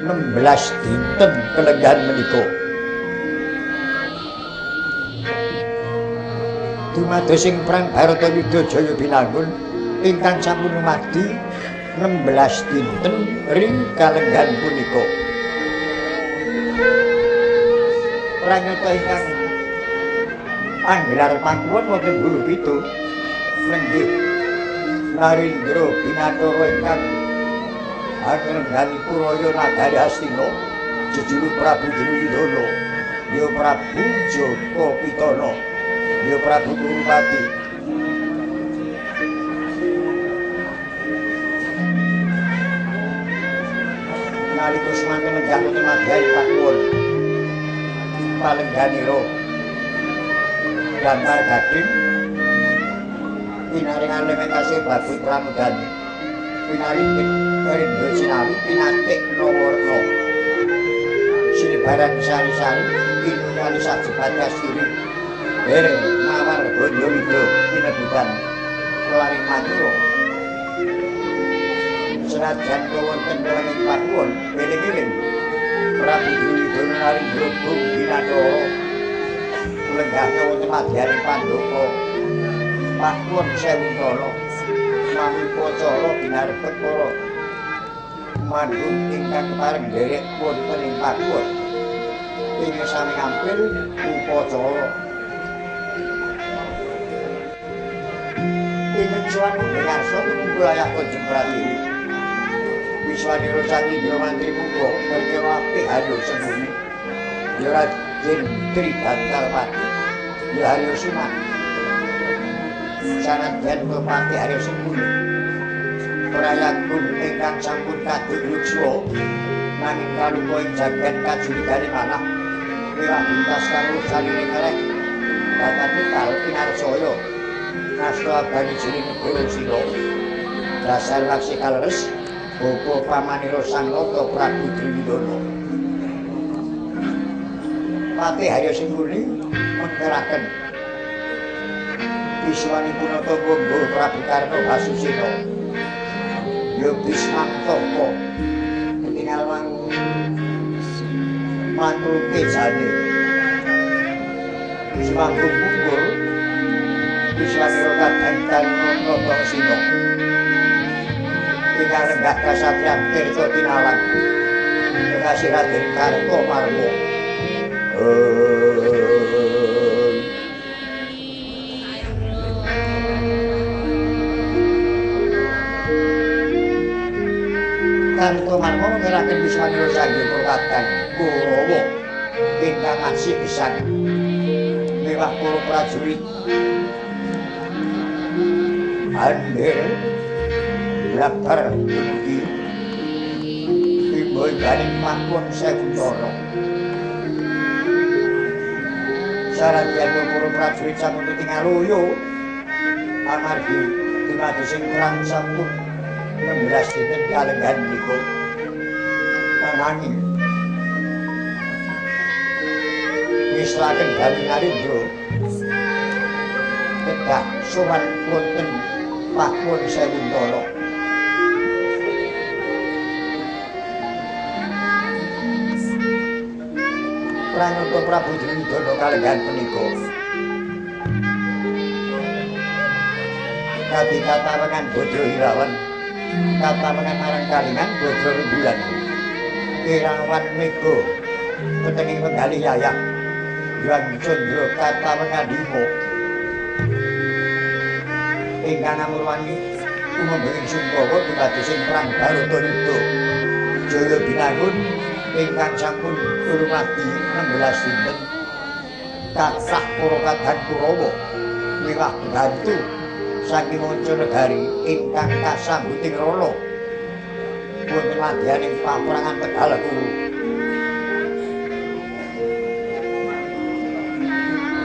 16 dinten kelenggahan menika. Dumados ing perang Bharatayuda Jaya Binangun ingkang sampun dumadi 16 dinten ring kalenggahan punika. Pranyata ingkang anggelar pakuwon wonten Guru Pitu lenggih Narendra Binatara ingkang anglenggani Kuraya Nagari Astina jejuluk Prabu Duryudana ya Prabu Jaka Pitana ya Prabu Kurupati. Nalika semanten lenggah wonten madyaning pakuwon palengganira Damar Gading pinaringan lemetase bagus pramudani pinaringan Rindha Sinawi pinatik Nawarna sinebaran sari-sari kinunali sajebat kasturi her mawar Gondowida pinebutan kelaring Mathura. Senajan wonten wonten pakuwon eling-eling Prabu Duryudana Narendra Binatara lenggahnya wonten madyaning Pandhaka pakuwon Sewuntala mawi upacara binarbet para mandhung ingkang kepareng nderek wonten ing pakuwon ing sami ngampil upacara. Ing sowan ngarsa tumungkul ayah Kanjeng Pratiwi Wiswanira Sangindra Mantri muga perkara apik Haryo Sengkuni ya Raden Tribantalpati ya Haryo Suman sanadyan Bupati Haryo Sengkuni prayagun ingkang sampun kaduk yuswa nanging kalupa ing jagat kajuligane manah miwah buntas karo saliring ngerek datan nikal pinarsaya ngasta abani jiring negara Sina dasar waksi kaleres bapa pamanira Sang Nata Prabu Duryudana. Patih Haryo Sengkuni mengkeraken Wiswanipun Nata Monggo Prabu Karna Basusena ya Bismantaka ketingal mangkruke jane Bismangkung pungkur Wiswanira kadang Karna Nata Sina ingkang lenggah kasatriyan Tirta Tinalang kekasih Raden Kartomarma. Kartomarma ngeraken Wiswanira Sanghyang Purwadang Kurawa ingkang masih gesang miwah para prajurit andir labar dumugi imba-imbaning pakuwon Sewuntala. Saradyan para prajurit sampun ketingal loyo amargi dumados ing perang sampun 16 dinten kalenggahan menika. Ananging mislaken Gawi Narendra kedah sowan wonten pakuwon Sewuntala. Pranyata Prabu Duryudana kalenggahan punika kadi katawengan Badra Hirawan katawengan marang kalingan Badra Rembulan Irawan Mega petenging penggalih yayah Hyang Candra katawengan Bima ingkang amurwani tumembing sungkawa dumados ing perang Bharatayuda Jaya Binangun ingkang sampun dumadi 16 dinten kathah para kadang Kurawa miwah bantu saking manca negari ingkang kasambuting rana wonten madyaning paperangan Tegal Kuru.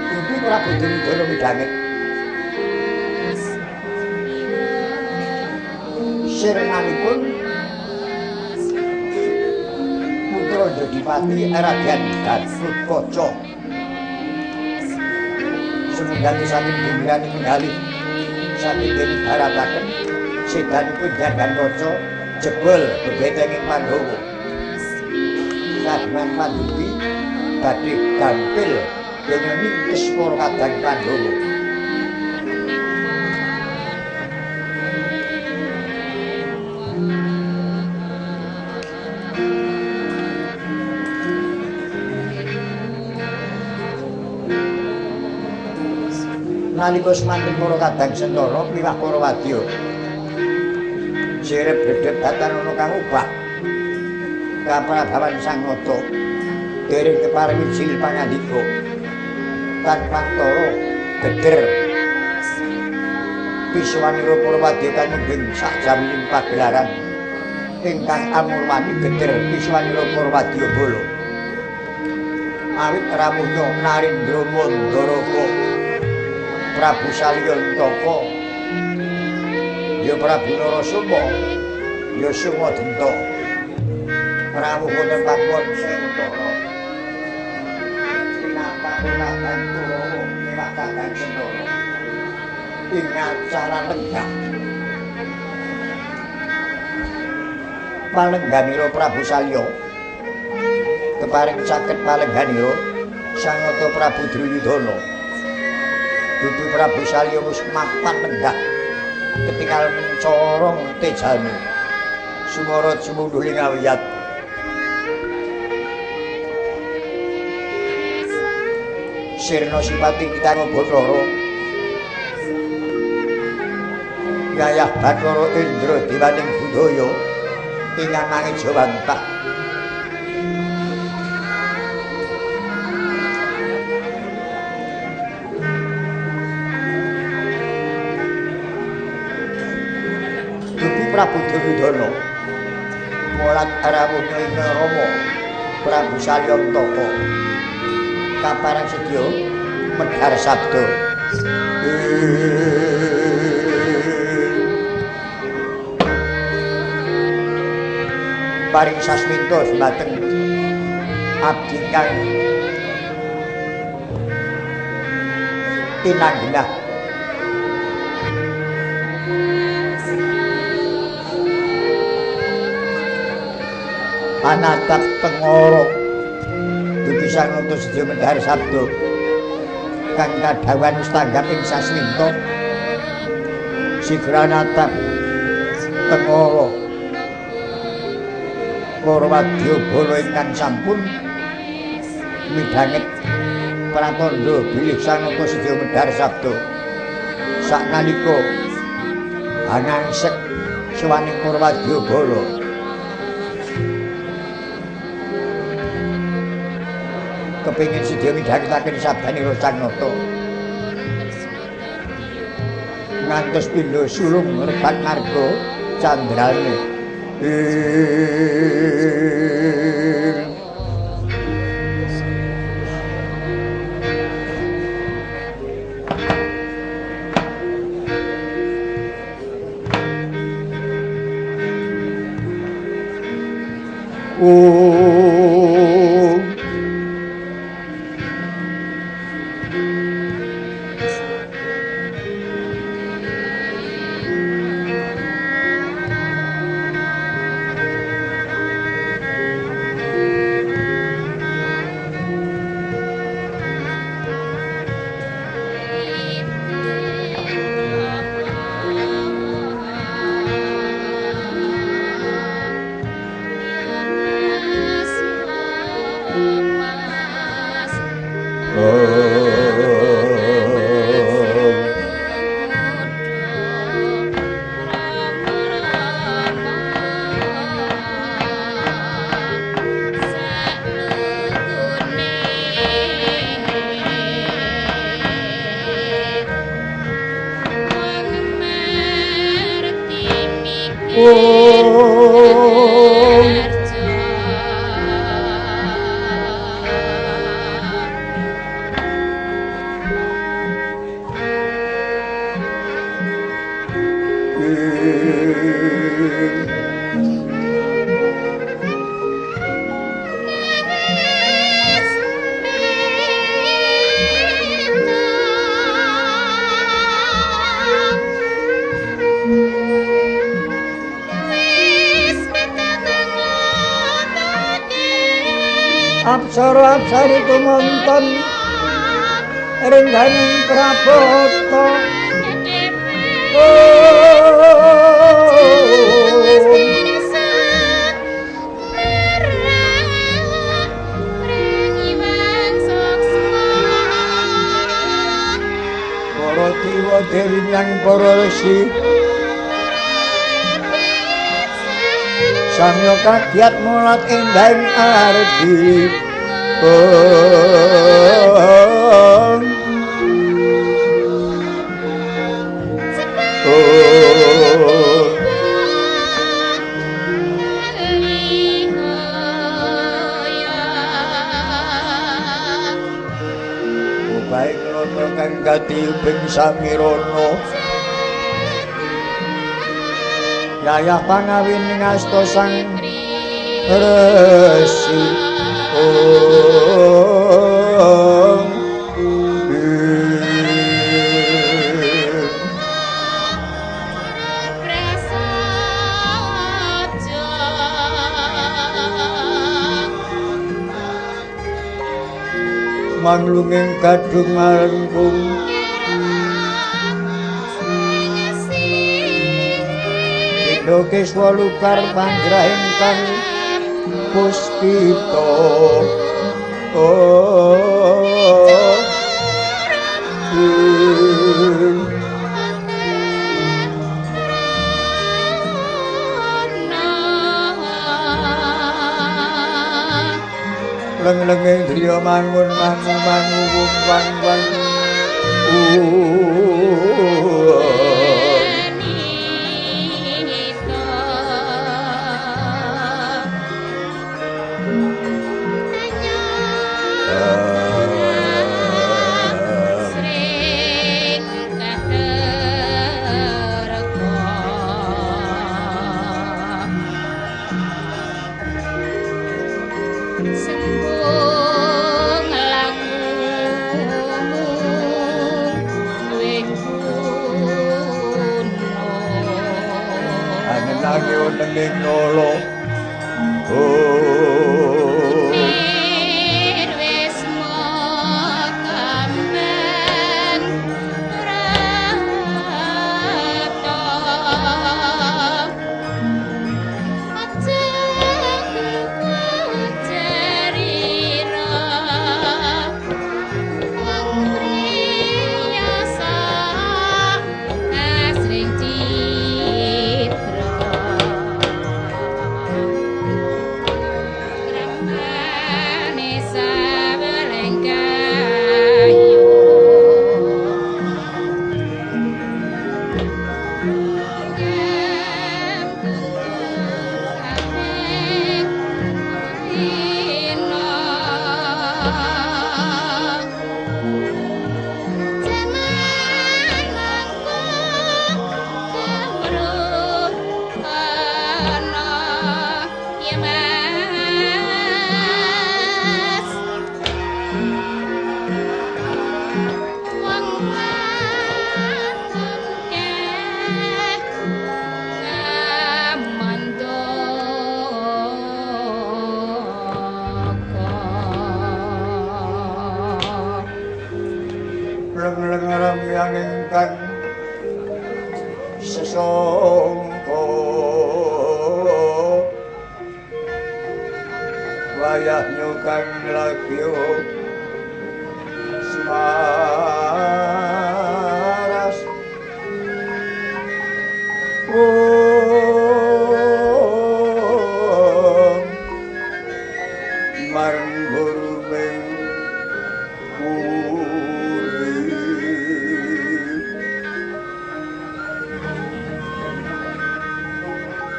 Dupi Prabu Duryudana midhanget sirnanipun putra Jodipati Raden Gatotkaca sumangga saking gumiran menggalih saking dene barataken sedanipun Gatotkaca jebol bebetenging Pandhawa. Kagungan pandupi badhe gampil dening ningkes para kadang Pandhawa. Nalika semanten para kadang Sentara miwah para wadya sirep bledhep datan ana kang obah kaprabawan Sang Nata dereng kepareng wijil pangandika tan pantara geder pisuwanira para wadya kanembing sakjawining pagelaran ingkang amurwani geder pisuwanira para wadya bala awit rawuhnya Narendra Mandaraka Prabu Salyantaka ya Prabu Narasoma ya Sumadenta rawuh wonten Pakuwon Sewutara tinapak kadang Kurawa miwah kadang Sentara ing acara lenggah palengganira Prabu Salya keparing saged palengganira Sang Nata Prabu Duryudana. Dudu Prabu Salya wis mapan lenggah ketingal mencorong tejane sumara sumundhuh ing awiyat. Sirna sipati kitanga Bathara Yayah Bathara Indra dewaning budaya ingkang mangejawantah. Dupi Prabu Duryudana mulat rawuhnya ing Rama Prabu Salyantaka kapareng sedya medhar sabda. Paring sasminta dhumateng abdi kang tinanggenah anatap tengoro dupi Sang Nata sedya mendhar sabda kang kadhawuhan wis tanggap ing sasminta sigra natap tengoro para wadya bala ingkang sampun midhanget pratandha bilih Sang Nata sedya mendhar sabda saknalika anangsek suwaning para wadya bala. Kepingin sedya midhangetaken sabdanira Sang Nata ngantos pindha sulung rebat marga candrane. Apsara apsari tumonten rengganing prabata. Para dewa dewi lan para resi samya kagiat mulat endahing ardi. Baik loto kang katibing samirana yayah pangawin ngasta sang resi. Manglunging kadung marengkung Indokeswa lukar panggrah ingkang puspita. Leng-lenging driya mangun mangu mangu wung wang wang.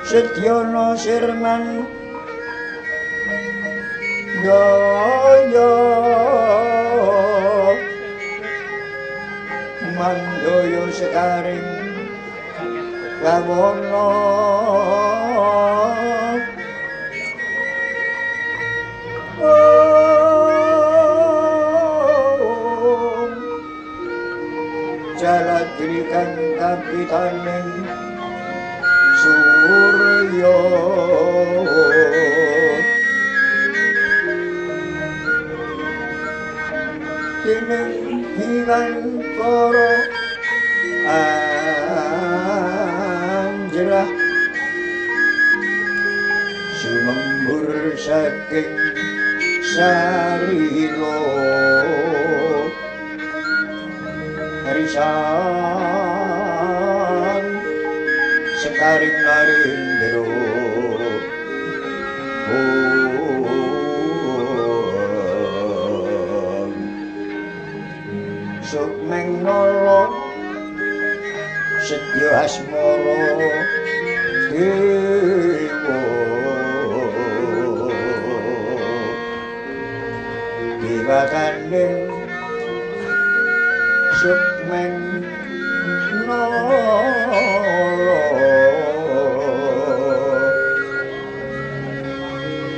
Setyana Sirman Daya Mandaya sekaring kawana Jaladri kang kapitaning Surya. Katining Diwangkara anjrah sumembur saking sarira risan sekaring narendra. Sukmeng nala setya asmara dewa diwataning sukmeng nala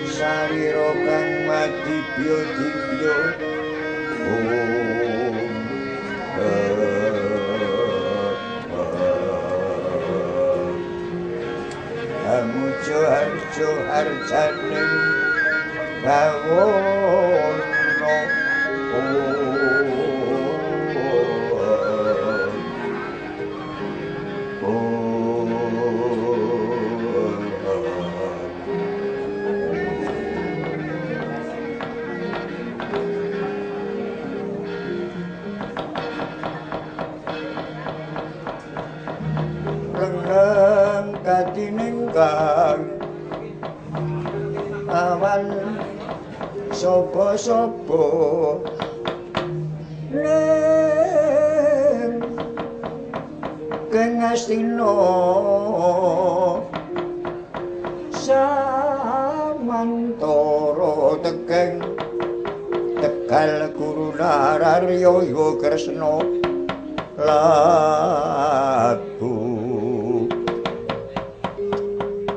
sarira kang madibya-dibya. Amujo harjo harjaning bawono. Renang katiningkang awan sapa-sapa ning Kengastina samantara tekeng Tegal Guru Nararya ya Kresna lagu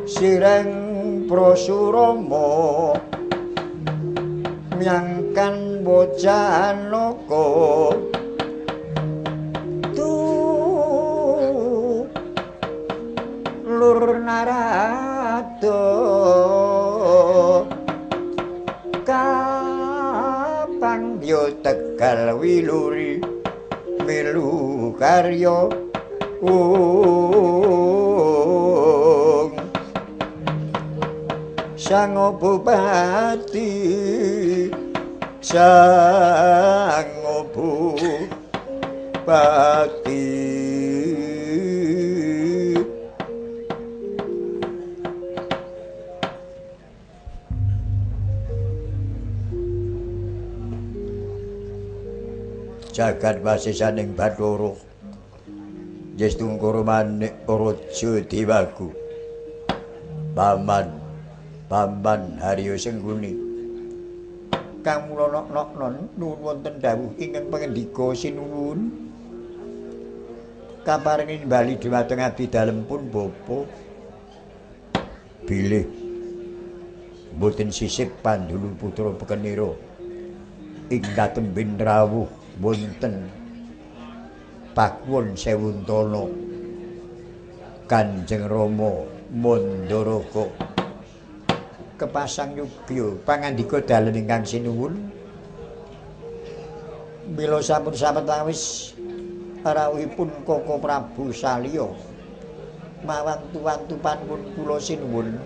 sireng Prasurama myangkan bocah naka tu lur Narada kapangya Tegal Wiluri melu karya Sang Bupati Sang Bupati jagat wasisaning Bathara Jestungkara manik raja dewaku Paman Paman Haryo Sengguni kang mula nok-noknon nuwun wonten dawuh ingkang pangendika sinuwun kaparingin bali dhumateng abdi dalem pun bapa bilih mboten sisip Pandulu putra Pekenira ing katembin rawuh wonten Pakuwon Sewuntana Kanjeng Rama Mandaraka kepasang yugya pangandika dalem ingkang sinuwun mila sampun sawetawis rawuhipun Koko Prabu Salya mawantu-wantu panuwun kula sinuwun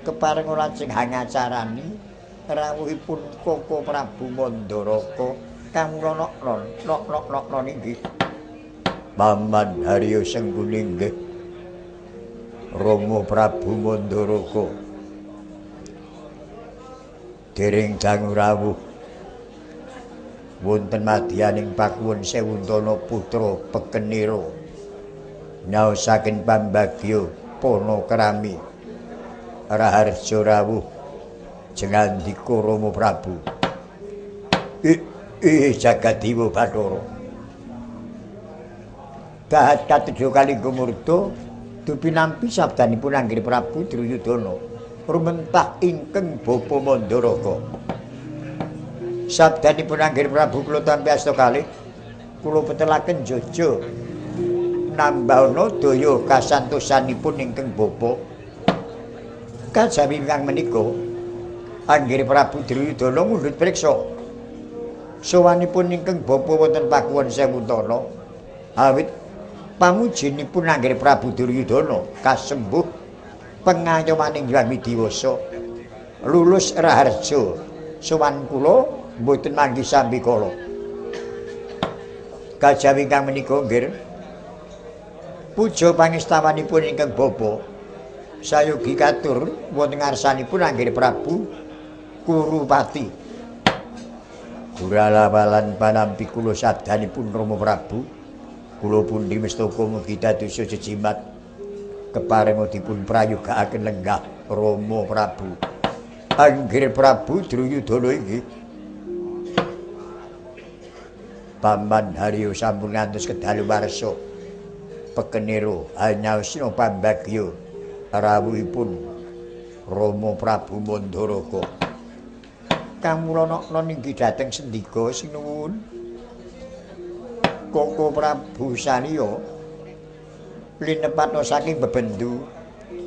kepareng lajeng hangacarani rawuhipun Koko Prabu Mandaraka kang nok nok nok nok inggih Paman Haryo Sengguni inggih Rama Prabu Mandaraka dereng dangu rawuh wonten madyaning Pakuwon Sewuntana putra Pekenira nyaosaken pambagya Panakrami raharja rawuh jengandika Rama Prabu Jagadiwa Bathara dahat katedha kalingga murda dupinampi sabdanipun Anggir Prabu Duryudana rumentah ingkang Bapa Mandaraka. Sabdanipun Anggir Prabu kula tampi asta kalih kula petelaken jaja nambahana daya kasantosanipun ingkang bapa. Kajawi ingkang menika Anggir Prabu Duryudana ngundhut priksa. Sowanipun ingkang bapa wonten Pakuwon Sewutana awit pamujinipun Anggir Prabu Duryudana kasembuh pengayomaning Hyang Widiwasa lulus raharja sowan kula mboten manggi sambikala. Kajawi ingkang menika nggih puja pangestawanipun ingkang bapa sayogi katur wonten ngarsanipun Anggir Prabu Kurupati. Guralawalan panampi kula sabdanipun Rama Prabu, kula pundi mestaka mugi dados jejimat keparenga dipun prayogaaken lenggah Rama Prabu. Anggir Prabu Duryudana inggih Paman Haryo sampun ngantos kedaluwarsa pekenira hanyaosna pambagya rawuhipun Rama Prabu Mandaraka. Kamula nokno ninggi dhateng sendika sinuwun Koko Prabu Salya linepatna saking bebendu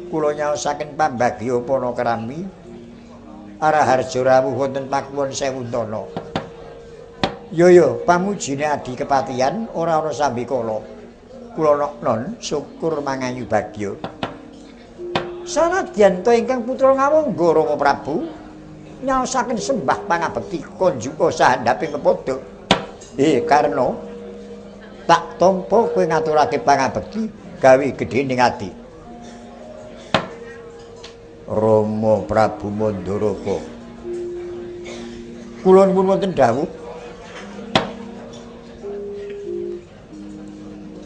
kula nyaosaken pambagya panakrami araharja rawuh wonten Pakuwon Sewuntana. Yo yo pamujine adi kepatihan ora ana sambikala. Kula noknon syukur mangayu bagya. Sanadyan to ingkang putra Ngawangga Rama Prabu nyaosaken sembah pangabekti konjuka sahandaping pepadha. Karna tak tampa kowe ngaturake pangabekti gawe gedhening ati. Rama Prabu Mandaraka, kula nuwun wonten dawuh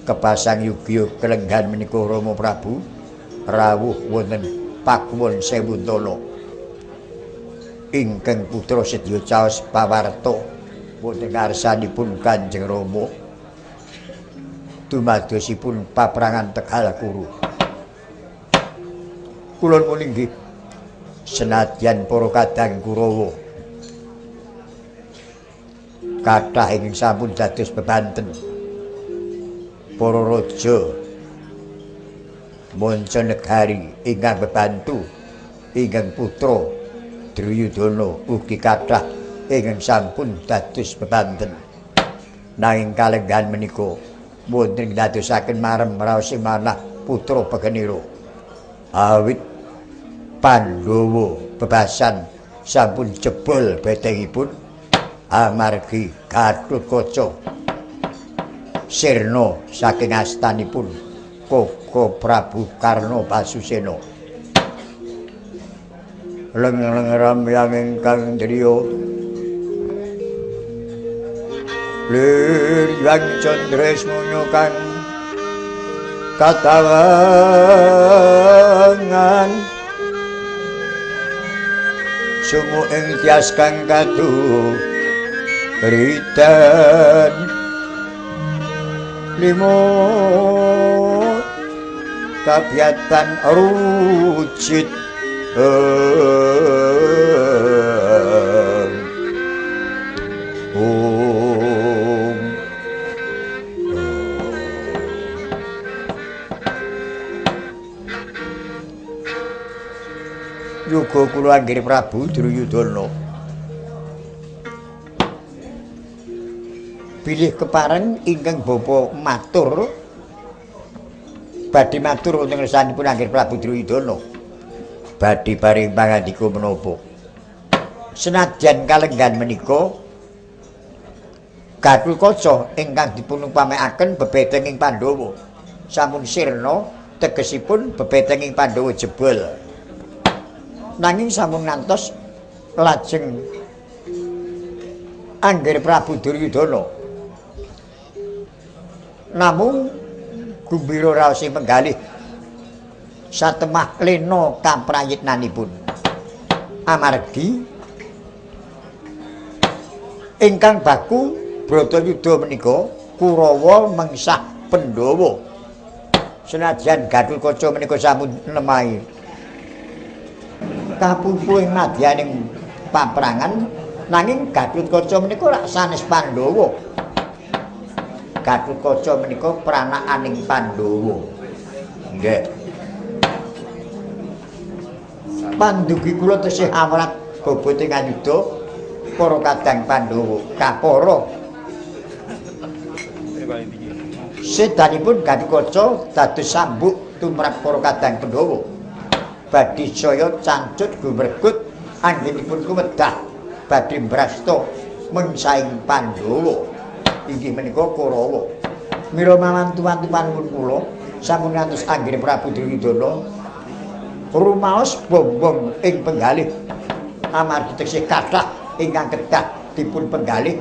kepasang yugya kelenggan menika Rama Prabu rawuh wonten Pakuwon Sewuntana ingkang putra sedya caos pawarta wonten ngarsanipun Kanjeng Rama dumadosipun paprangan Tegal Kuru. Kula nuwun inggih senadyan para kadang Kurawa kathah ingkang sampun dados bebanten para raja manca negari ingkang bebantu ingkang putra Duryudana ugi kathah ingkang sampun dados bebanten. Nanging kalenggahan menika wonten dadosaken marem raos manah putra pekenira. Awit Pandhawa bebasan sampun jebol betengipun amargi Gatotkaca sirna saking astanipun Koko Prabu Karna Basusena. Leng-leng ramyang ingkang driya lir yang candresmana kang katawangan sumu ing tias kang kadu ritan limo kabiatan rucit. Om. Yoga kula Anggir Prabu Duryudana bilih kepareng ingkang bapa matur badhe matur wonten ngersanipun Anggir Prabu Duryudana badhe paring pangandika menapa. Senadyan kalenggan menika Gatotkaca ingkang dipunupamekaken bebetenging Pandhawa sampun sirna, tegesipun bebetenging Pandhawa jebol. Nanging sampun ngantos lajeng Anggir Prabu Duryudana. Namung gumbira raose menggalih satemah lena kaprayitnanipun. Amargi ingkang baku Bratayuda menika Kurawa mengsah Pandhawa. Senajan Gatotkaca menika sampun nemahi kapupu ing madyaning paprangan, nanging Gatotkaca menika rak sanes Pandhawa. Gatotkaca menika pranakaning Pandhawa. Nggih. Pandugi kula tesih awrat bobote ngayuda. para kadang Pandhawa kapara. Sedanipun Gatotkaca dados sambuk tumrap para kadang Pandhawa. Badhe saya cancut gumregut anggenipun kumedhah badhe mbrasta mengsaing Pandhawa. Inggih menika Kurawa. Mila mawantu-wantu panuwun kula sampun ngantos anggene Prabu Duryudana rumaos bombong ing penggalih amargi teksih kathah ingkang kedah dipun penggalih.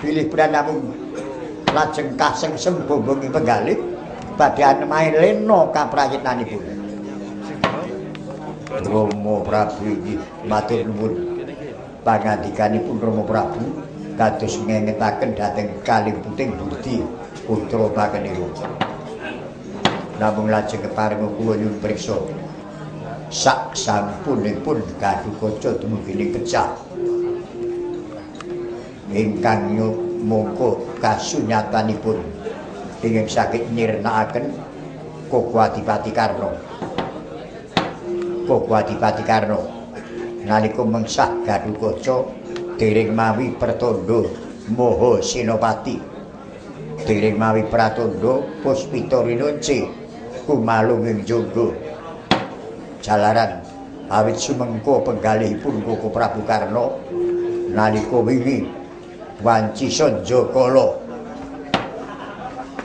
Bilih pranamung lajeng kasengsem bombong ing penggalih badhe anemahe lena kaprayitnanipun. Rama Prabu inggih matur nuwun pangandikanipun Rama Prabu kados ngengetaken dhateng kalimputing budi putra pakenira. Namung lajeng keparenga kula nyuwun priksa sak sampunipun Gatotkaca dumugi ing pecah ingkang mongko kasunyatanipun ingkang saged nyirnakaken Koko Adipati Karna. Koko Adipati Karna nalika mengsah Gatotkaca dereng mawi pertandha Maha Senopati, dereng mawi pratandha Puspita Rinunci kumalung ing jangga. Jalaran awit sumengko penggalihipun Koko Prabu Karna nalika wingi wanci sanjakala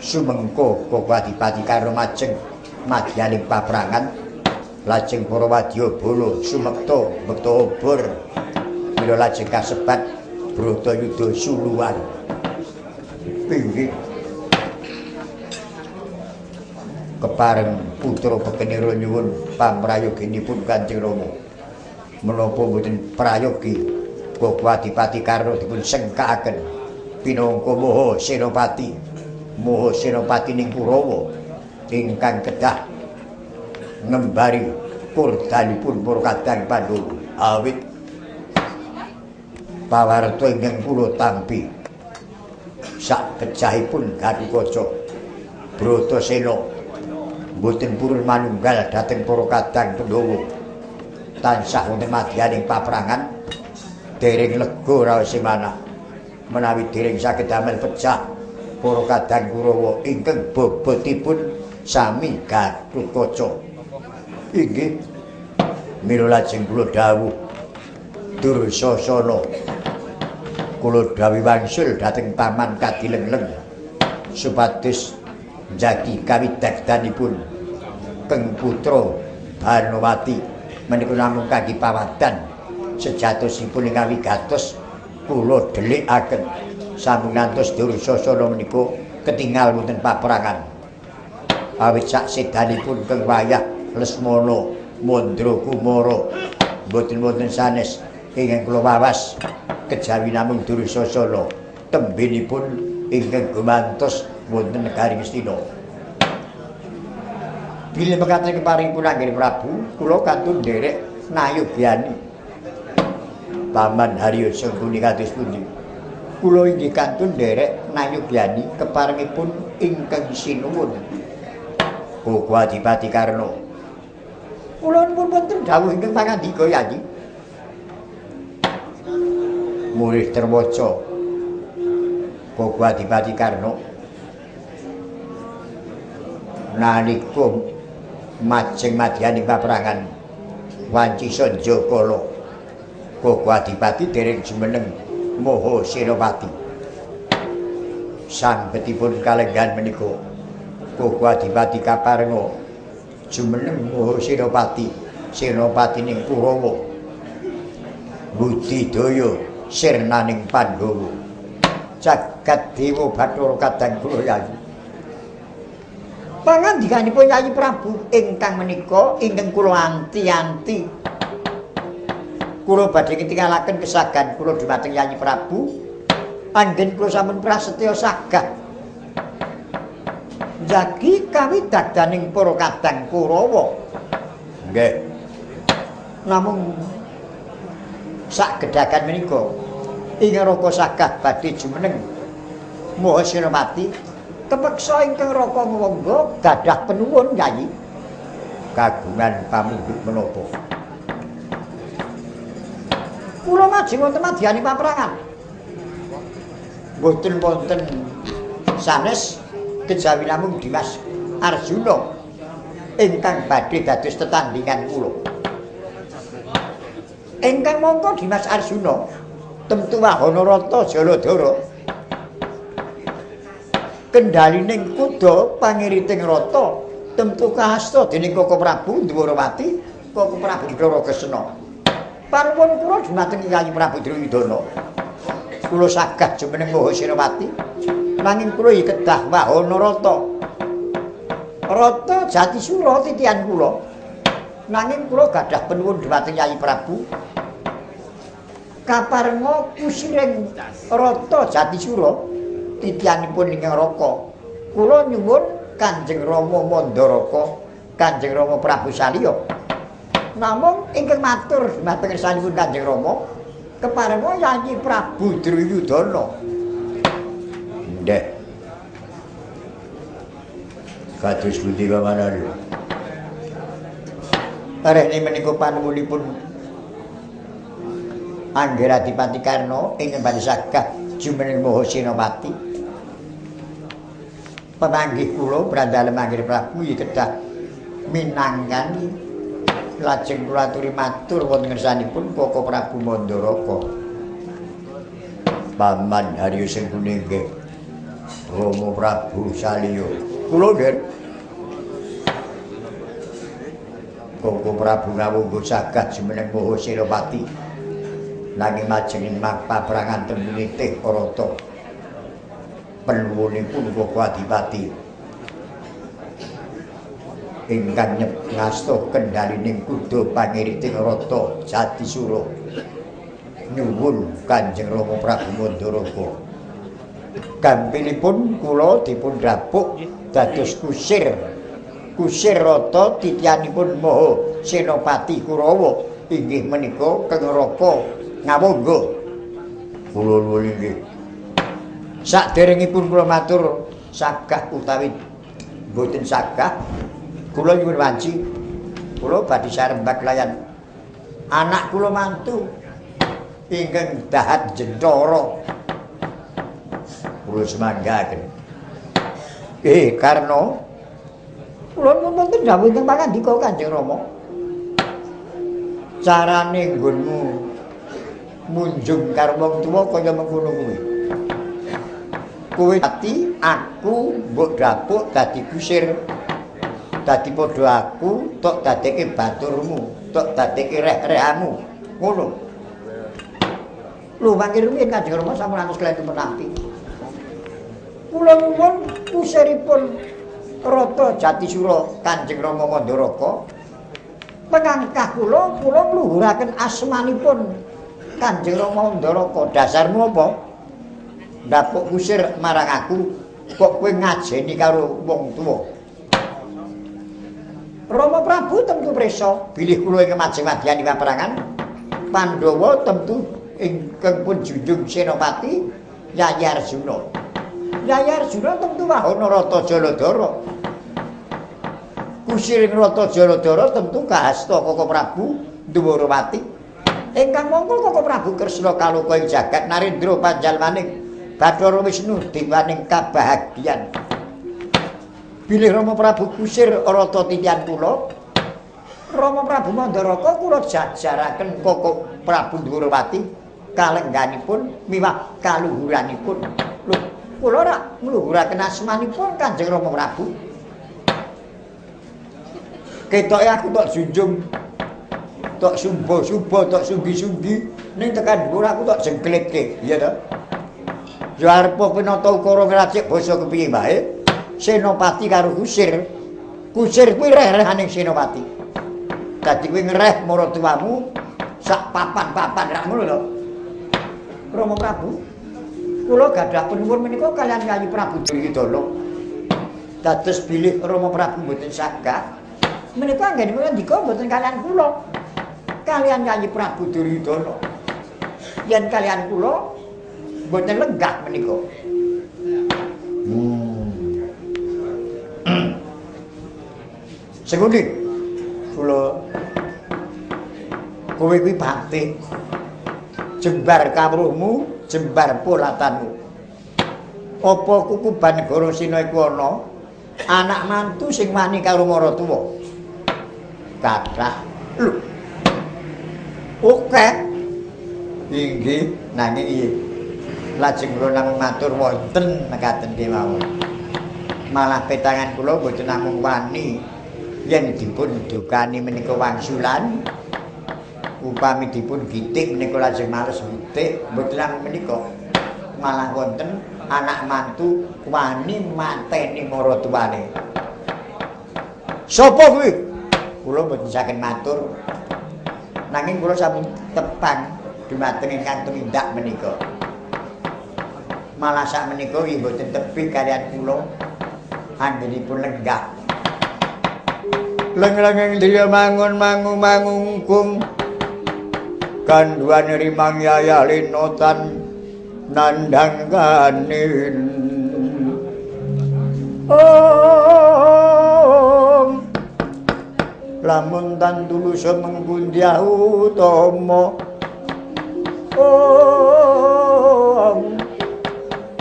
sumengko Koko Adipati Karna majeng madyaning paprangan, lajeng para wadyabala sumekta bekta obor mila lajeng kasebat Bratayuda suluwan. Inggih kepareng putra pekenira nyuwun pamrayoginipun Kanjeng Rama. Menapa mboten prayogi Koko Adipati Karna dipun sengkakaken pinangka Maha Senopati, Maha Senopati ning Kurawa ingkang kedah ngembari kurdanipun para kadang Pandhawa. Awit pawarta ingkang kula tampi sak pecahipun Gatotkaca Bratasena mboten purun manunggal dhateng para kadang Pandhawa, tansah wonten madyaning paprangan dereng lega raose manah menawi dereng saged damel pecah para kadang Kurawa ingkang bobotipun sami Gatotkaca. Inggih mila lajeng kula dawuh Dursasana kula dawuhi wangsul dhateng Paman Kadilengleng supados njagi kawidagdanipun Keng Putra Banowati menika namung kangge pawadan sejatosipun ingkang wigatos kula dhelikaken sampun ngantos Dursasana menika ketingal wonten paprangan. Awit sak sedanipun Keng Wayah Lesmana Mandra Kumara mboten wonten sanes ingkang kula wawas kejawi namung Dursasana tembenipun ingkang gumantos wonten negari Ngastina. Bilih mekaten keparingipun Anggene Prabu, kula kantun nderek nayogyani Paman Haryo Sengkuni kados pundi. Kula inggih kantun nderek nayogyani keparengipun ingkang sinuwun Koko Adipati Karna. Kula pun wonten dawuh ingkang pangandika Yayi. Mulih terwaca Koko Adipati Karna nalika majeng madyaning paprangan wanci sanjakala Koko Adipati dereng jumeneng Maha Senopati. Sambetipun kalenggahan menika Koko Adipati kaparenga jumeneng Maha Senopati, senopatining Kurawa budidaya sirnaning Pandhawa. Jagat dewa Bathara kadang kula Yayi. Pangandikanipun Yayi Prabu ingkang menika ingkang kula anti-anti. Kula badhe ketingalaken kesagan kula dumateng Yayi Prabu. Anggen kula sampun prasetya sagah njagi kawidadaning para kadang Kurawa. Nggih. Namung sak gedhagan menika ing raka sagah badhe jumeneng Maha Senopati kepeksa ingkang raka ngwangga gadah penuwun Yayi. Kagungan pamundhut menapa? Kula majeng wonten madyani paprangan. Mboten wonten sanes kejawi namung Dimas Arjuna ingkang badhe dados tetandhingan kula. Ingkang mongko Dimas Arjuna temtu wahana Rata Jaladara. Kendhalining kuda pangiriting rata temtu kahasta dening Koko Prabu Ndwarawati, Koko Prabu Bathara. Panuwun kula dumateng Kyai Prabu Duryudana. Kula sagah jumeneng Maha Senopati, nanging kula iki kedah wahana rata. Rata Jatisura titihan kula. Nanging kula gadah penuwun dumateng Kyai Prabu. Kaparenga kusiring Rata Jatisura titihanipun ingkang Raka. Kula nyuwun Kanjeng Rama Mandaraka, Kanjeng Rama Prabu Salya. Namung ingkang matur dumateng kersanipun Kanjeng Rama, keparenga Yayi Prabu Duryudana. Ndeh. Kados pundi pamanane? Rehne menika panuwunipun Angger Adipati Karna ingkang badhe sagah jumeneng Maha Senopati. Pemanggih kula brandalem Angger Prabu yen kedah minangkani lajeng kula aturi matur wonten ngersanipun Koko Prabu Mandaraka. Paman Haryo Sengkuni nggih. Rama Prabu Salya. Kula nggih. Koko Prabu ngawunggo sagah jumeneng Maha Senopati. Nanging majenging paprangan teng nitih Rata. Penuwunipun Koko Adipati ingkang ngasta kendhalining kuda pangiriting Rata Jatisura nyuwun Kanjeng Rama Prabu Mandaraka. Gampilipun kula dipun dapuk dados kusir. Kusir rata titihanipun Maha Senopati Kurawa inggih menika Keng Raka Ngawangga. Kula nuwun inggih. Saderengipun kula matur sagah utawi mboten sagah, kula nyuwun wanci kula badhe sarembag layan anak kula mantu ingkang dahat jentara. Kula semanggaken. Karna kula wonten dawuh ingkang pangandika Kanjeng Rama. Carane nggonmu munjung karo wong tuwa kaya mengkono kuwi. Kowe ati aku mbok dapuk dadi kusir. Dadi padha aku tok dadekke baturmu, tok dadekke reh-rehamu. Ngono. Lho mangke rumiyin Kanjeng Rama sampun atus klentu menampi. Kula nyuwun kusiripun Rata Jatisura Kanjeng Rama Mandaraka. Pengangkah kula, kula ngluhuraken asmanipun Kanjeng Rama Mandaraka. Dasarmu apa? Ndapuk kusir marang aku, kok kowe ngajeni karo wong tuwa. Rama Prabu tentu prisa bilih kula ing majeng madyani paperangan. Pandhawa tentu ingkang pun junjung Senopati Yayi Arjuna. Yayi Arjuna tentu wahana Rata Jaladara. Kusiring Rata Jaladara tentu kahasta Koko Prabu Ndwarawati. Ingkang mongko Koko Prabu Kresna kaloka ing jagat Narendra panjalmaning Bathara Wisnu dewaning kabahagian. Bilih Rama Prabu kusir rata titihan kula, Rama Prabu Mandaraka kula jajaraken Koko Prabu Ndwarawati kalengganipun miwah kaluhuranipun. Lho, kula rak ngluhuraken asmanipun Kanjeng Rama Prabu. Ketoke aku tok junjung, tok sumba-sumba, tok sunggi-sunggi, ning tekan dhuwur aku tok jengklitke, iya to? Ya arep kowe nata ukara ngracik basa kepiye wae? Senopati karo kusir. Kusir kuwi reh-rehaning Senopati. Dadi kowe ngereh maratuwamu sak papan-papan rak ngono lho. Rama Prabu, kula gadah penuwun menika kaliyan Kyai Prabu Duryudana. Dados bilih Rama Prabu mboten sagah menika anggenipun ngendika mboten kaliyan kula. Kaliyan Kyai Prabu Duryudana. Yen kaliyan kula mboten lenggah menika. Sing pundi? Kula kowe kuwi patih. Jembar kawruhmu, jembar polatanmu. Apa kukuban negara Sina iku ana anak mantu sing wani karo maratuwa? Kathah. Lho. Oke. Inggih, nanging iya. Lajeng kula namung matur wonten mekaten kemawon. Malah petangan kula mboten namung wani yen dipun dukani menika wangsulan. Upami dipun gitik menika lajeng males gitik, mboten namung menika. Malah wonten anak mantu wani mateni maratuwane. Sapa kuwi? Kula mboten saged matur. Nanging kula sampun tepang dumateng ingkang tumindak menika. Malah sak menika nggih mboten tebih kaliyan kula anggenipun lenggah. Leng-lenging driya mangun mangu mangungkung kandhuan rimang yayah linotan nandhang kanin. Om lamun tan tulus menggundyah utama. Om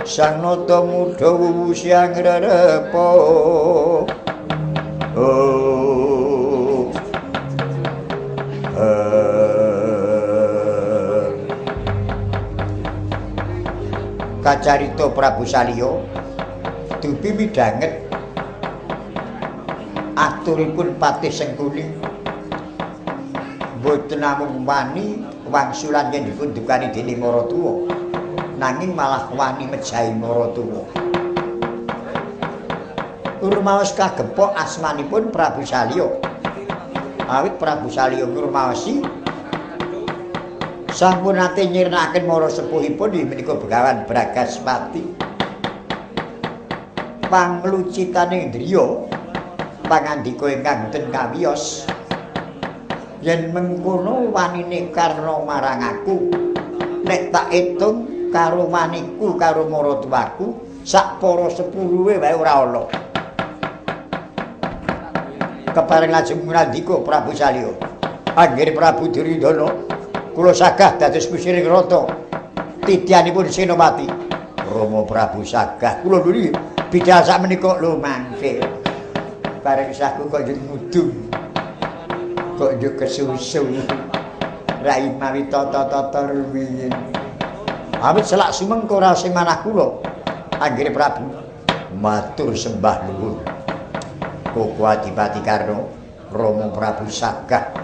sang nata mudha wuwu siang rerepa. Om Kacarita Prabu Salya dupi midhanget aturipun Patih Sengkuni mboten namung wani wangsulan yen dipun dukani dening maratuwa, nanging malah wani mejahi maratuwa. Rumaos kagepok asmanipun Prabu Salya. Awit Prabu Salya ngrumaosi sampun nate nyirnakaken mara sepuhipun inggih menika Begawan Bragaspati. Panglucitaning driya pangandika ingkang boten kawiyos, yen mengkono wanine Karna marang aku, nek tak etung karo waniku karo maratuwaku sak para sepuluhe wae ora ana. Kepareng lajeng ngandika Prabu Salya, anggere Prabu Duryudana kula sagah dados kusiring rata titianipun Senopati. Rama Prabu sagah kula nuli bidal sak menika lho mangke. Bareng saku kok njut ngudung, kok njut kesusu rai mawi tata-tata rumiyin. Awit selak sumengko ora sing manah kula. Anggere Prabu matur sembah nuwun. Koko Adipati Karna, Rama Prabu sagah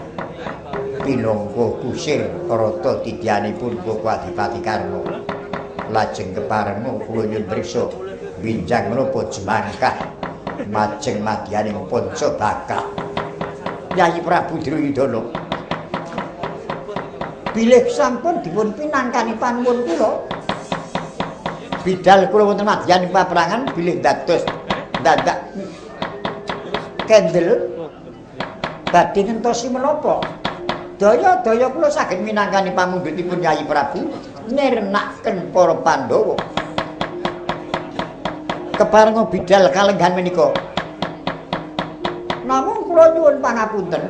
pinangka kusir rata titianipun Koko Adipati Karna. Lajeng keparenga kula nyuwun priksa binjang menapa jemangkah majeng madyaning panca bakah. Yayi Prabu Duryudana, bilih sampun dipun pinangkani panuwun kula. Bidal kula wonten madyaning paperangan bilih dados dadak kendel badhe ngentosi menapa. Daya-daya kula saged minangkani pamundhutipun Yayi Prabu nirnaken para Pandhawa. Keparenga bidal kalenggan menika. Namung kula nyuwun pangapunten,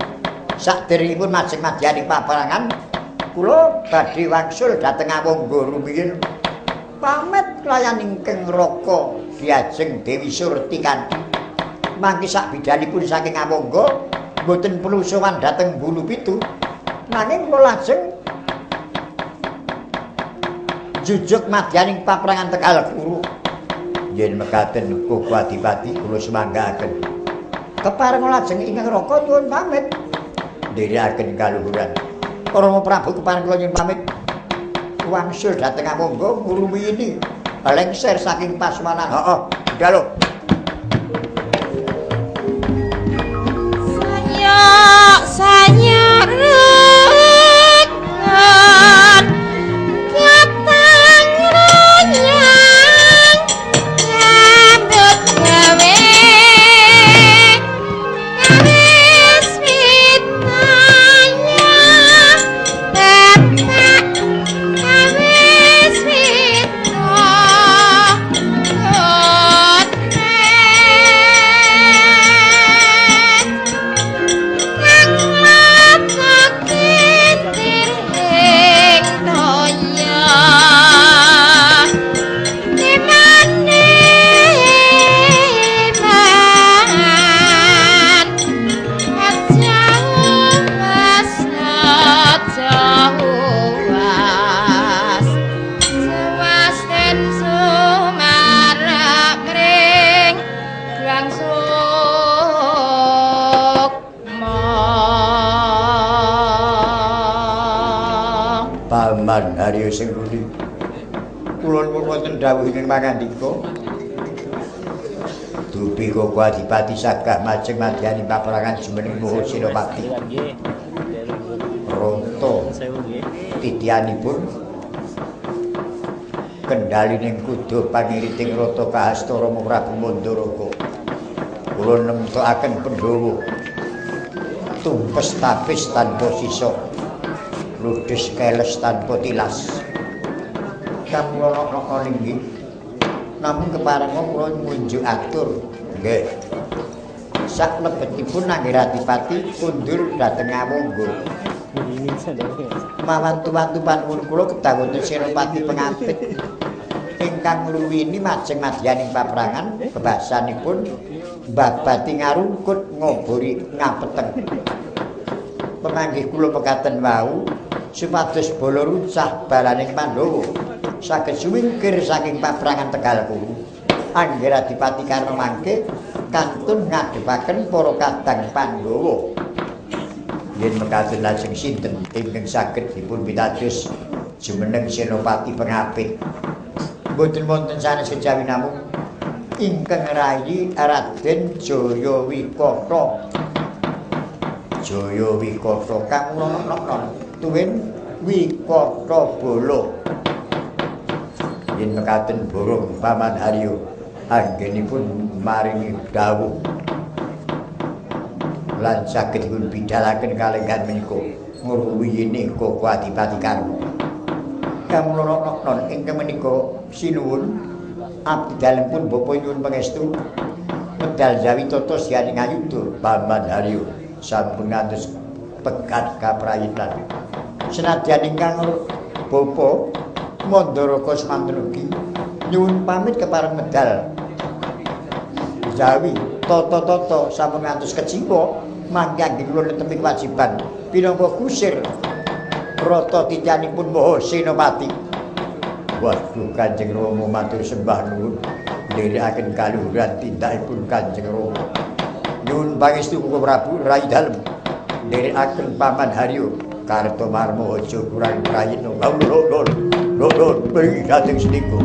sakderengipun majeng madyaning paperangan kula badhe wangsul dhateng Awangga rumiyin pamit kelayan ingkang raka Diajeng Dewi Surtikanthi. Mangke sak bidalipun saking Awangga mboten perlu sowan dhateng Bulu Pitu, nanging kula lajeng jujuk madyaning paperangan Tegal Kuru. Yen mekaten Koko Adipati kula sumanggaken. Keparenga lajeng ingkang raka nyuwun pamit nderekaken kaluhuran. Rama Prabu kepareng kula nyuwun pamit wangsul dhateng Awangga ngruwini lengser saking pasuwanan. Heeh, budal lho. Sanyak sanyak rekan katang ranyang nyambut gawe kawis witanya bapak kawis wita. Paman Haryo Sengkuni, kula nuwun wonten dawuh ing pangandika. Dupi Koko Adipati sagah majeng madyani paperangan jumeneng Maha Senopati. Ronto titianipun kendhalining kuda pangiriting rata kahasta Rama Prabu Mandaraka. Kula nemtokaken Pandhawa tumpes tapis tanpa sisa, ludes keles tanpa tilas. Kamula naka linggih, namung keparenga kula ngunjuk atur. Nggih. Saklebetipun anggir Adipati kundur dhateng Awangga. Mawantu-wantu panuwun kula kedah wonten Senopati pengapit ingkang ngluwini majeng madyaning paperangan bebasanipun babati ngarungkut ngobori ngapeteng. Pemanggih kula pekaten wau supados bala rucah balaning Pandhawa saged suwingkir saking paperangan Tegal Kuru. Anggir Adipati Karna mangke kantun ngadhepaken para kadang Pandhawa. Yen mekaten lajeng sinten ingkang saged dipun pitados jumeneng Senopati pengapit? Mboten wonten sanes kejawi namung ingkang rayi Raden Jayawikata. Jayawikata kang noknon tuwin Wikata Bala. Yen mekaten borong Paman Haryo anggenipun maringi dawuh lan saged dipun bidhalaken kalenggan menika ngruwiyine Koko Adipati Karna. Kamula noknon ingkang menika sinuwun abdi dalem pun bapa nyuwun pangestu medal jawi tata sianing ayuda. Paman Haryo sampun ngantos pegat kaprayitan. Senadyan ingkang bapa Mandaraka semanten ugi nyuwun pamit kepareng medal jawi tata-tata sampun ngantos keciwa mangke anggen kula netepi kewajiban pinangka kusir rata tityanipun Maha Senopati. Waduh Kanjeng Rama matur sembah nuwun nderekaken kaluhuran tindakipun Kanjeng Rama. Nyuwun pangestu Koko Prabu rai dalem nderekaken Paman Haryo Kartomarma aja kurang prayitna. Kawula lho beri dhateng seniku.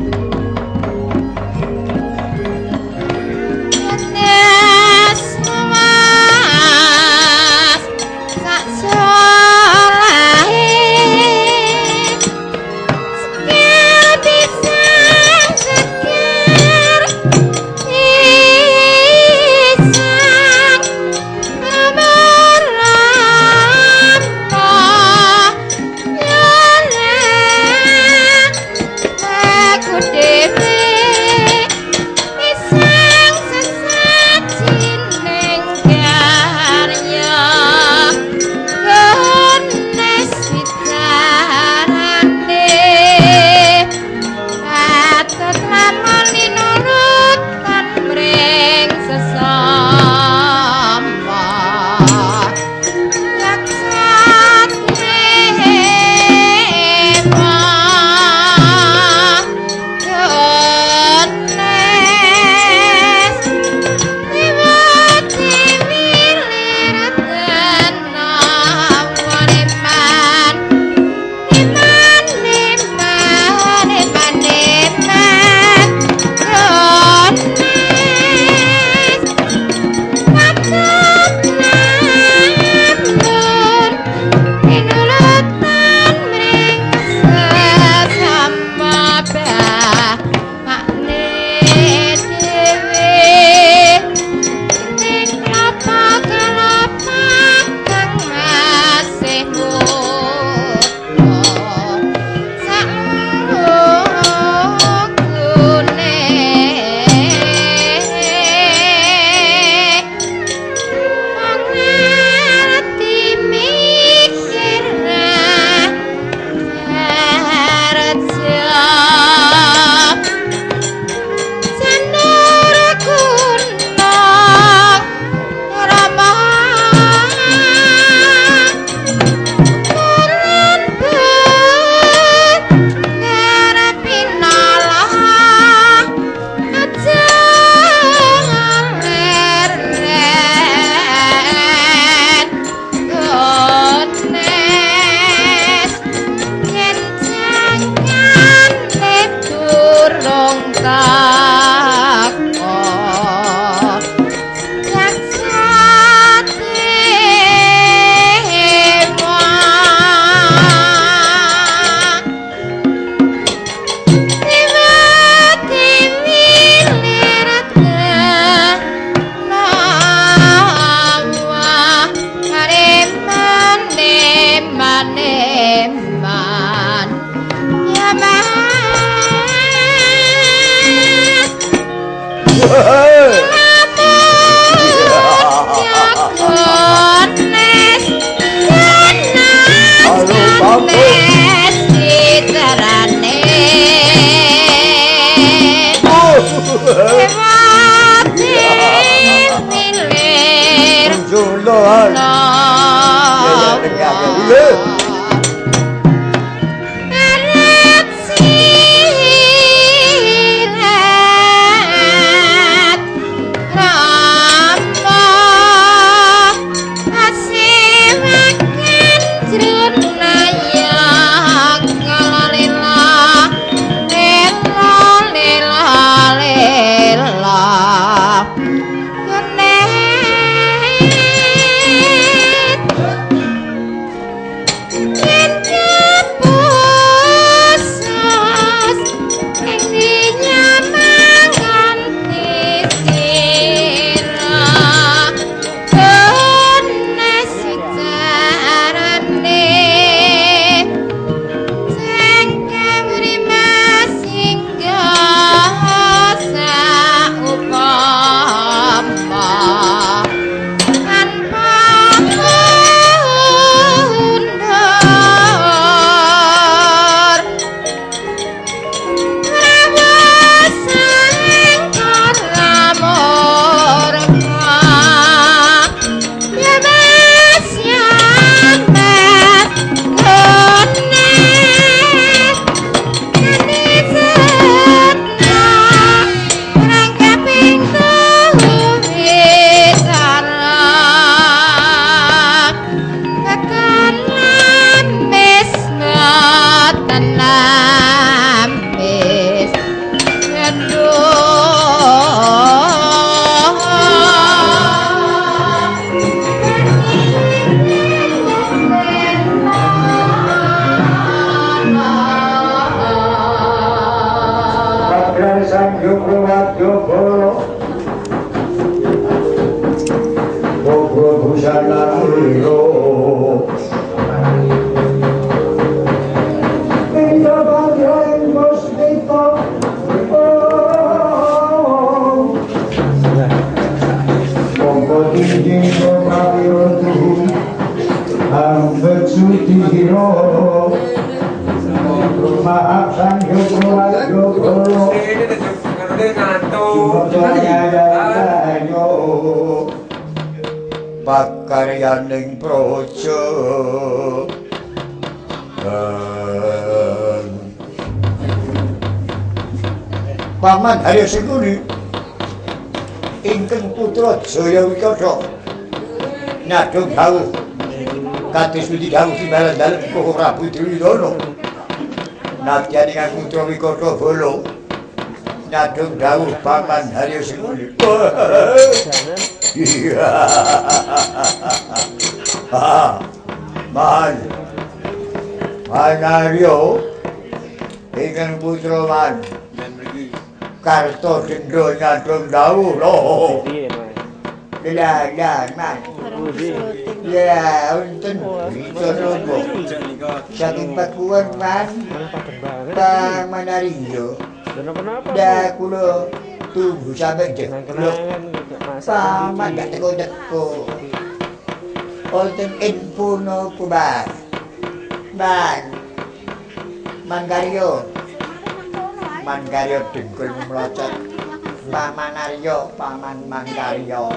Good day. teko Yaksa Dewa Dewa Dewi Lerata Nawa Kareman Neman Neman Ya Mas Sirat Rama asiwakan jrunaya kalalila lela lela lela kenet yen kepusas ing nyamanganti sira kenes carane sing kawrimas hingga saupama tanpa mundur Tenambis Bagran Sangyukra Wadyabala Bogro Bhusana Muliro Pita Badra ing Puspita Mongko tinjing Prawira Ambetsudhira Maha Sangyukra Wadyabala Pakaryaning praja Paman Harya Sengkuni ingkang putra Jaya Wikada nyadong dawuh kados pundi dawuh timbalan dalem Koko Prabu Duryudana nadyan ingkang putra Wikada Bala nyadong dawuh Paman Harya Sengkuni. Iya. Man. Man Aryo ingkang putra Man Karto Dendro nyadong dawuh lho. Lah lah Man. Ya wonten berita nopo? Saking Pakuan Man. Paman Aryo. Dah kula tunggu sampai jeglok. Paman gak teko-teko. Wonten info nopo, Bang? Bang. Mangkaryo. Mangkaryo dengkul mlocot. Paman Aryo, Paman Mangkaryo.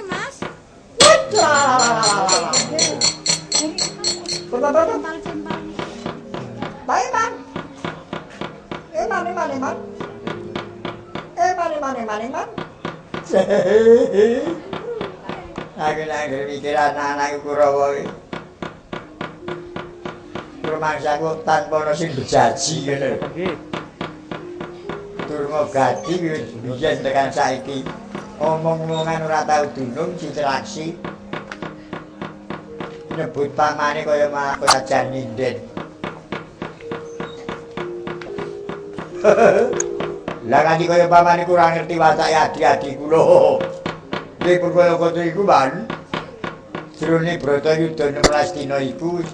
Mas. Baik, Man. Eman, eman, eman. Eman, eman, eman, eman. Aku nangger mikir anak-anak Kurawa iki. Rumangsaku tanpa ana sing bejaji ngene. Durmagati biyen tekan saiki omong-omongan ora tau dunung citraksi. Nyebut pamane kaya malah ajar nyinden. Lah kanthi kaya pamane kurang ngerti watake adi-adi kula. Nggih pun kaya kaya iku, Man. Jroning Bratayuda 16 dina iku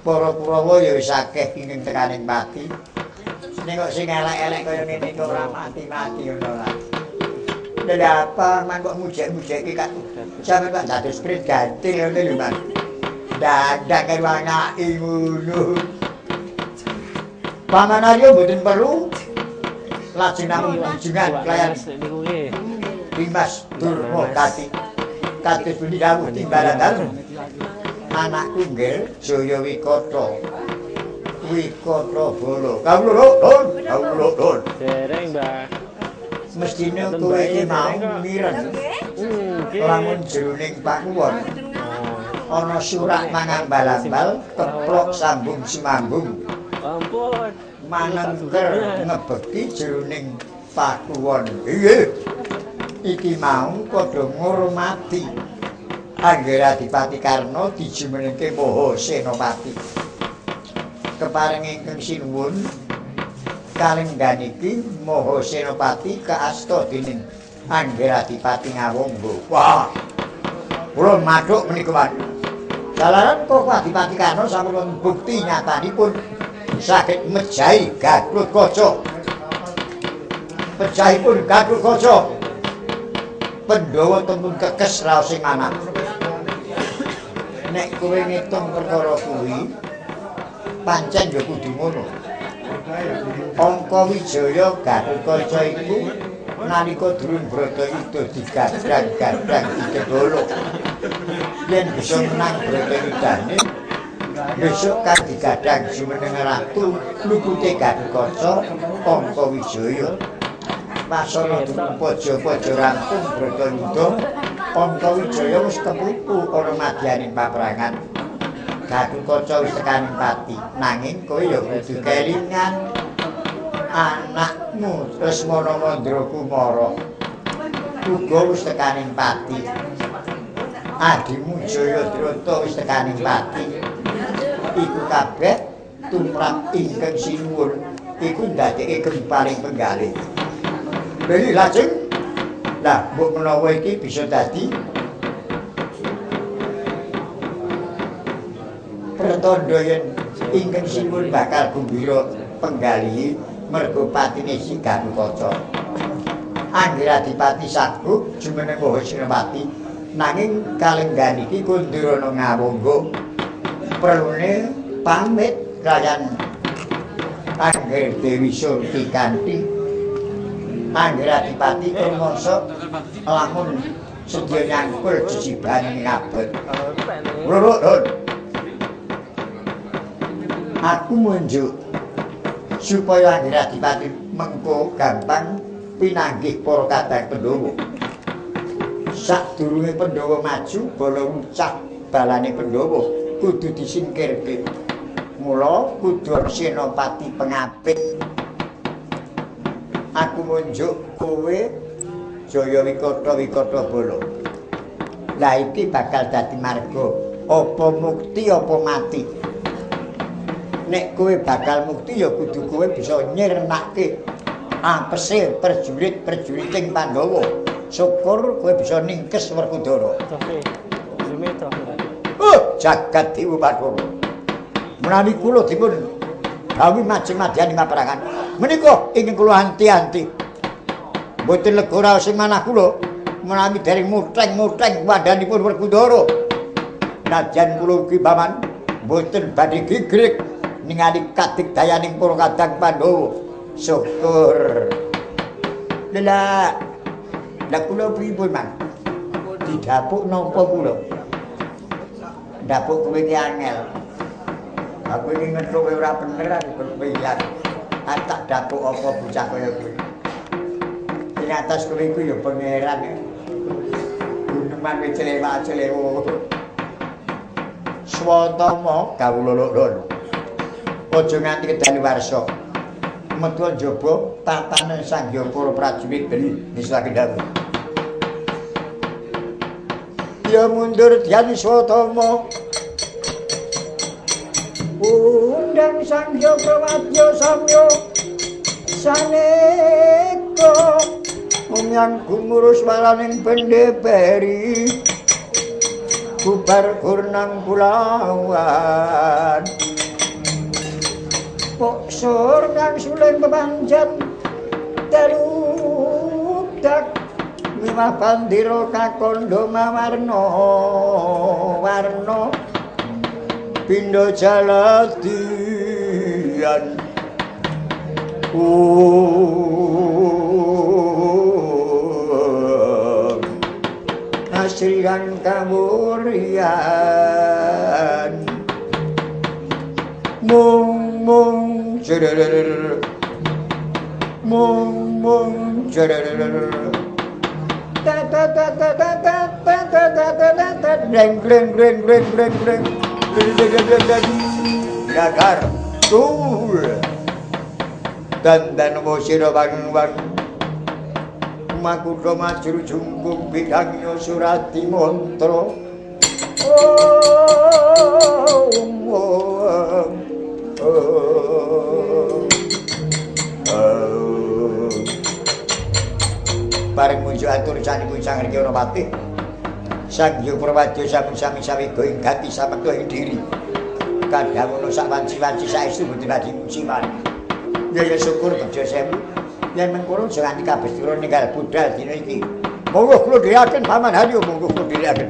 para Kurawa ya wis akeh ingkang tekaning pati. Ning kok sing elek-elek kaya ngene iki ora mati-mati ngono lah. Lha apa man kok mujek-mujeki kak sampe kok dados prit gantil ngono lho, Man. Dadak karo anake ngono. Paman Arya mboten perlu lajeng namung junjungan kelayan Dimas Durmagati. Kados pundi dawuh timbalan dalem. Anakku nggih Jaya Wikata. Wikata Bala. Kawula don, kawula don. Dereng, Mbah. Mestine kowe iki mau mireng. Lamun jroning pakuwon ana surak mangambal-ambal keplok sambung sumambung. Ampun. Manengker ngebekti jroning pakuwon. Nggih. Iki mau padha ngurmati Anggara Adipati Karna dijumenengke Maha Senopati. Kepareng ingkang sinuwun kalenggan iki Maha Senopati kaasta dening Anggara Adipati Ngawangga. Wah. Kula mathuk menika, Pak. Jalaran kok Adipati Karna sampun bukti nyatanipun saged mejahi Gatotkaca. Pejahipun Gatotkaca. Pandhawa temen kekes raos sing manah. Nek kowe ngitung perkara kuwi, pancen ya kudu ngono. Angka Wijaya Gatotkaca iku nalika durung Bratayuda digadhang-gadhang dikendhala. Yen bisa menang Bratayudane, besok kan digadhang jumeneng ratu lupute Gatotkaca Angka Wijaya. Wasana durung paja-paja rampung Bratayuda, Angka Wijaya wis kepupu ana madyaning paperangan. Gatotkaca wis tekaning pati, nanging kowe ya kudu kelingan anakmu Lesmana Mandrakumara uga wis tekaning pati. Adimu Jayadrata wis tekaning pati. Iku kabeh tumrap ingkang sinuwun iku ndadekke gemparing penggalih. Lha lajeng lah mbok menawa iki bisa dadi pertandha yen ingkang sinuwun bakal gumbira penggalihi mergo patine si Gatotkaca. Anggara Adipati saguh jumeneng Maha Senopati nanging kalenggan iki Kundarana Ngawangga perlune pamit kaliyan Angger Dewi Surti kanthi Anggara Adipati rumangsa lamun sedya nyangkul jejibane ngabot. Loro, Don. Aku munjuk supaya Anggara Adipati mengko gampang pinanggih para kadang Pandhawa. Sadurunge Pandhawa maju, bala ngucah balane Pandhawa kudu disingkirke. Mula kudu ana senopati pengapit. Aku munjuk kowe Jaya Wikata Wikata Bala. Lah iki bakal dadi marga apa mukti apa mati. Nek kowe bakal mukti ya kudu kowe bisa nyirnake apese prajurit-prajuriting Pandhawa. Syukur kowe bisa ningkes Werkudara. Jagat Dewa Bathara. Menawi kula dipun dawuhi majeng madyaning paperangan menika ingkang kula anti-anti. Mboten lega raos sing manah kula menawi dereng mutheng-mutheng wandhanipun Werkudara. Najan kula ugi paman mboten badhe gigrik ningali kadigdayaning para kadang Pandhawa. Syukur. Lha lah kula pripun, Mang? Didapuk napa kula? Ndapuk kowe iki angel. Aku iki ngethuke ora bener aku kepiye. Tak dapuk apa bocah kaya kowe. Ing atas kowe iku ya pangeran. Guneman wis celewa-celewa. Swatama kawula loro. Aja nganti kedaluwarsa. Metu njaba tatanan Sang Hyang para prajurit beli misalake dawuh. Ya mundur Dyan Swatama. Undang Sang Hyang Prawadya samya saneka umyang gumurus walaning bende beri bubar kurnang kulawan. Pok sur kang suling pepanjan teludak mimah bandira kakondo mawarna warna pindha jaladian. Asrian kamuryan mung mung jerer mung mung jerer ta ta ta ta ta ta ta ta ta ta ta greng greng greng greng greng greng greng gagar tul dan dan sira wang wang makutha majru jungkung bidangnya surati mantra. Om om om. Bareng muncul atur sanipun Sang Hyang Rapati. Sang Hyang Prawadya sampun sami-sami ing gati samekta ing diri. Kadhawono sak wanci-wanci saestu boten adi musiman. Ya ya syukur bejo sewu. Yen mengkono aja nganti kabestura ninggal budal dina iki. Monggo kula dherekaken Paman Haryo, monggo kula dherekaken.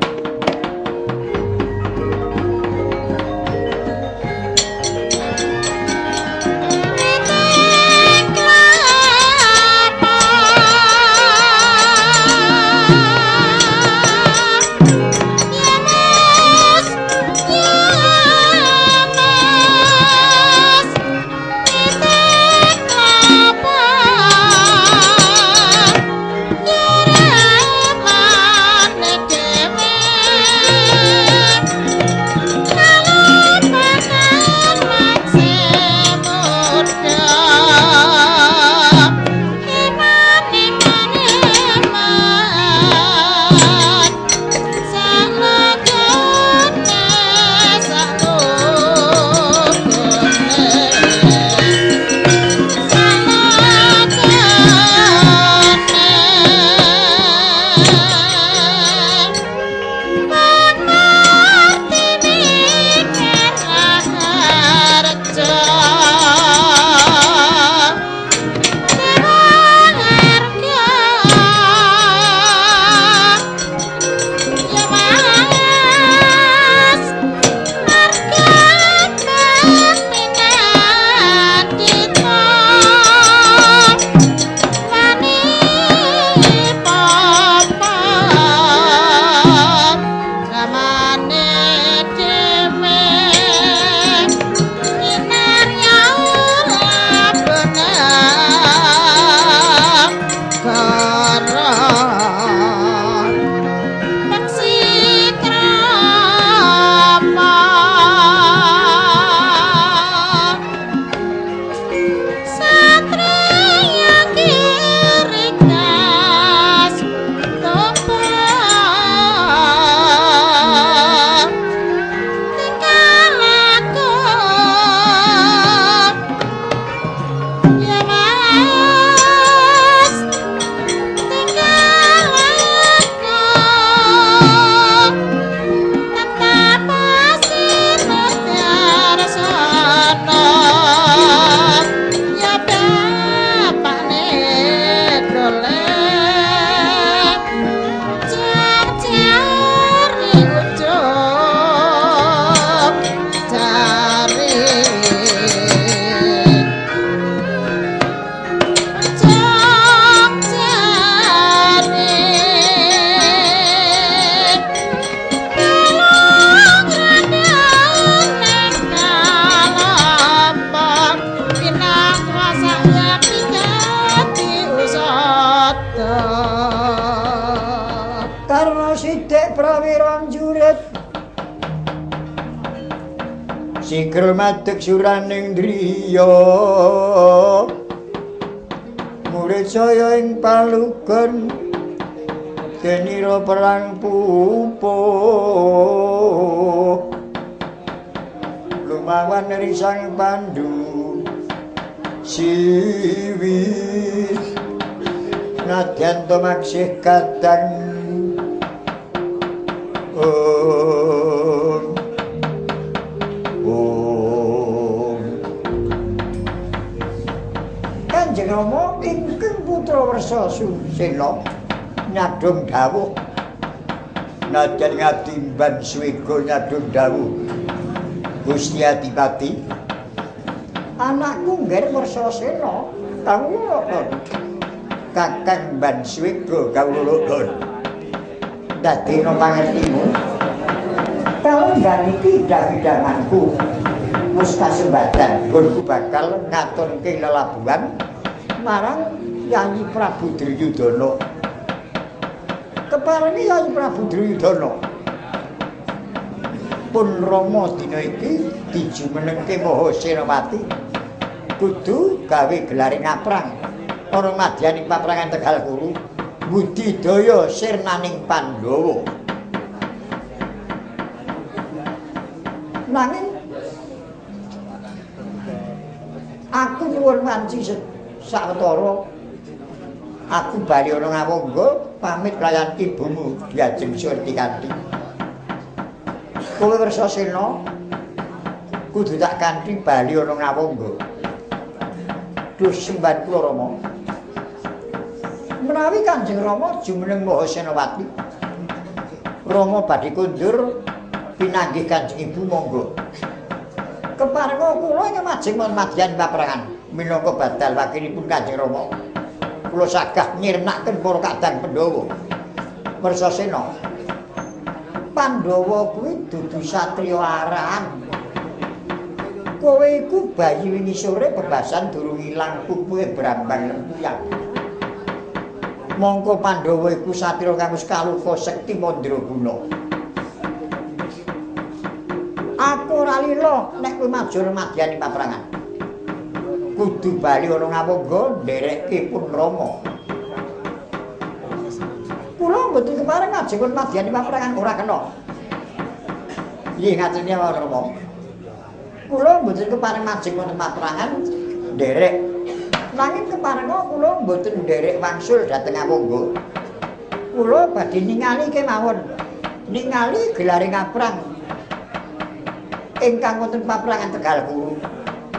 Sikrul madeg suraning driya Murid saya ing palugon denira perang pupuh lumawan risang Pandu siwi nadyan to maksih kadang om om. Kanjeng Rama ingkang putra Wersa Susena nyadhong dawuh nadyan ngatimban swega nyadhong dawuh Gusti Adipati anakku ngger Wersasena kawula Kakang Banswega kawula lon dadi no pangertimu kalenggan iki dawuh wis kasembatan nggonku bakal ngaturke lelabuhan marang Yayi Prabu Duryudana. Keparenge Yayi Prabu Duryudana pun Rama dina iki dijumenengke Maha Senopati kudu gawe gelare ngaprang ana madyaning paprangan Tegal Kuru budidaya sirnaning Pandhawa. Nanging aku nyuwun wanci sawetara aku bali ana Ngawangga pamit kalayan ibumu Diajeng Surti Kanthi. Kowe Wersasena kudu tak kanthi bali ana Ngawangga. Duh semban kula Rama. Menawi Kanjeng Rama jumeneng Maha Senopati, Rama badhe kundur pinanggih Kanjeng Ibu monggo. Keparenga kula ing majeng madyan paprangan minangka badal wakilipun Kanjeng Rama. Kula sagah nyirnaken para kadang Pandhawa. Wersasena, Pandhawa kuwi dudu satriya arahan. Kowe iku bayi wingi sore bebasan durung ilang pupuhe brambang lempuyang. Mongko Pandhawa iku satriya kang wis kaluka sekti mandraguna. Aku ora lila nek kowe maju madyani paprangan. Kudu bali ana Ngawangga nderekke pun Rama. Kula mboten kepareng ngajeng madyani paprangan ora kena. Nggih ngaten Rama. Kula mboten kepareng majeng wonten paprangan nderek. Nanging keparenga kula mboten nderek wangsul dhateng Ngawangga. Kula badhe ningali kemawon. Ningali gelare ngaprang ingkang wonten paprangan Tegal Kuru.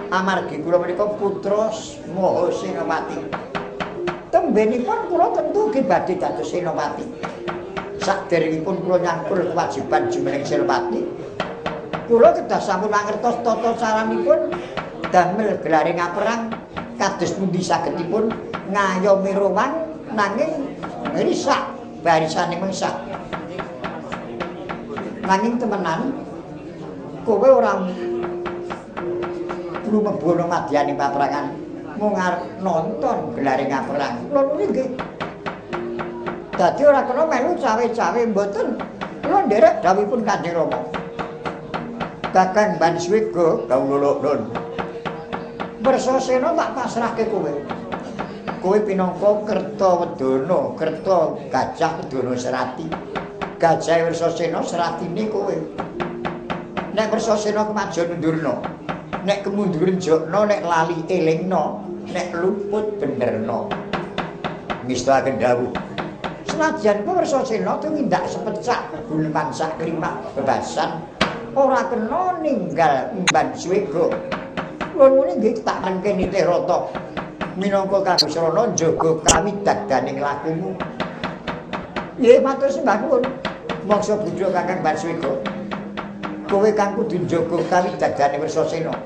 Amargi kula menika putra Maha Senopati. Tembenipun kula tentu ugi badhe dados senopati. Saderengipun kula nyangkul kewajiban jumeneng senopati, kula kedah sampun mangertos tata caranipun damel gelare ngaperang kados pundi sagedipun ngayomi rowan nanging ngrisak barisane mengsah. Nanging temenan kowe ora lumebu ana madyane paprangan mung arep nonton gelare ngaperang. Kula nuli nggih. Dadi ora kena melu cawe-cawe mboten. Kula nderek dawuhipun Kanjeng Rama. Kakang Banswega kawula lon. Wersasena tak pasrahke kowe. Kowe pinangka Kertawedana, Kerta Gajah Wedana Serati. Gajah Wersasena seratine kowe. Nek Wersasena kemajon ndurna, nek kemunduran jokno, nek lali elingno, nek luput benerno. Ngestakaken dawuh. Senajan kowe Wersasena tumindak sepecak guleman sak klimak bebasan, ora kena ninggal emban swega. Kula nuwun nggih tak rengke nitih rata. Minangka kanggo srana njaga kawidadaning lakumu. Nggih matur sembah nuwun. Mangsa budya Kakang Banswega. Kowe kang kudu njaga kawidadane Wersasena.